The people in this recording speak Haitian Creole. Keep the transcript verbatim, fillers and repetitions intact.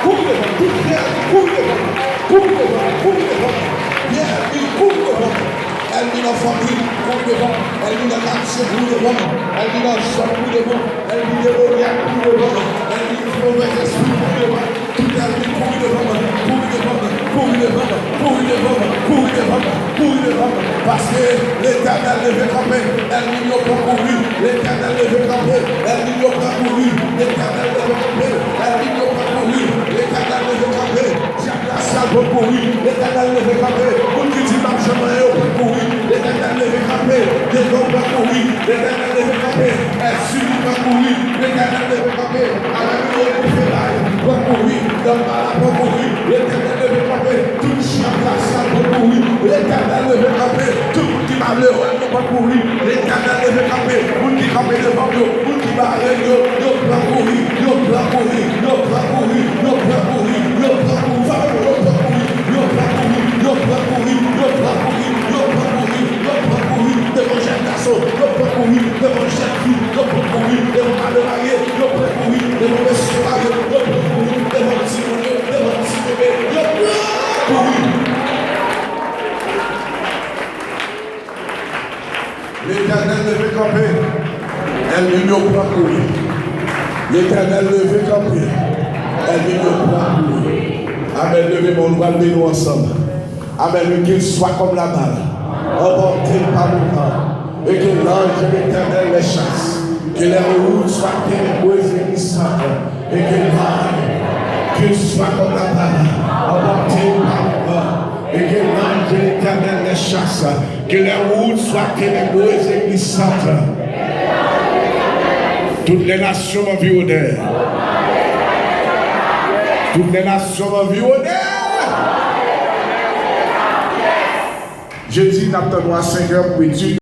Kouri devan m, tout pyè ènmi kouri devan m, kouri devan m, kouri devan m. Pyè ènmi kouri devan m. Ènmi nan fanmi, kouri devan m. Ènmi nan katye, kouri devan m. Ènmi nan zòn, kouri devan m. Ènmi demonyak, kouri devan m. Ènmi move espri, kouri devan m. Tout ènmi, kouri devan m, kouri devan m, kouri devan m, kouri devan m, kouri devan m, kouri devan m. Paske Letènèl leve kanpe, ènmi m yo pran kouri. Letènèl leve kanpe, ènmi m yo pran kouri. Letènèl leve kanpe, ènmi m yo pran kouri. Letènèl leve kanpe, dyab la syal pran kouri. Letènèl leve kanpe, moun ki di m p ap janm anyen yo pran kouri. Letènèl leve kanpe, demon pran kouri. Letènèl leve kanpe, èspri pran kouri. Letènèl leve kanpe, Alelouya, pou fè la, pran kouri, dan pa la, pran kouri. Letènèl leve kanpe, tout dyab la syal pran kouri. Letènèl leve kanpe, tout moun ki malere, yo pran kouri. Letènèl leve kanpe, moun ki kanpe devan m yo, moun ki bare m yo, yo pran kouri, yo pran kouri, yo pran kouri, yo pran kouri, yo pran kouri, yo pran kouri, yo pran kouri, yo pran kouri, yo pran kouri, yo pran kouri, yo pran kouri, devan jèn gason, yo pran kouri, devan jèn fi, yo pran kouri, devan madanm marye, yo pran kouri, devan mesye marye, yo pran kouri, devan timoun yo, devan ti bebe, yo pran kouri. Letènèl leve kanpe, ènmi m yo pran kouri. Letènèl leve kanpe, ènmi m yo pran kouri. Amèn. Leve men w, nou pral beni w ansanm. Amèn. Wi, qu'il soit comme la balle, emporté par le vent, et que l'ange de l'Éternel les chasse. Que les routes soient ténébreuses et glissantes, et que l'ange, qu'il soit comme la balle, emporté par le vent, et que l'ange de l'Éternel les chasse. Que les routes soient ténébreuses et glissantes. Toutes les nations m'environnèrent. Toutes les nations m'environnèrent. Jedi, n ap tann nou a senk è pou etid.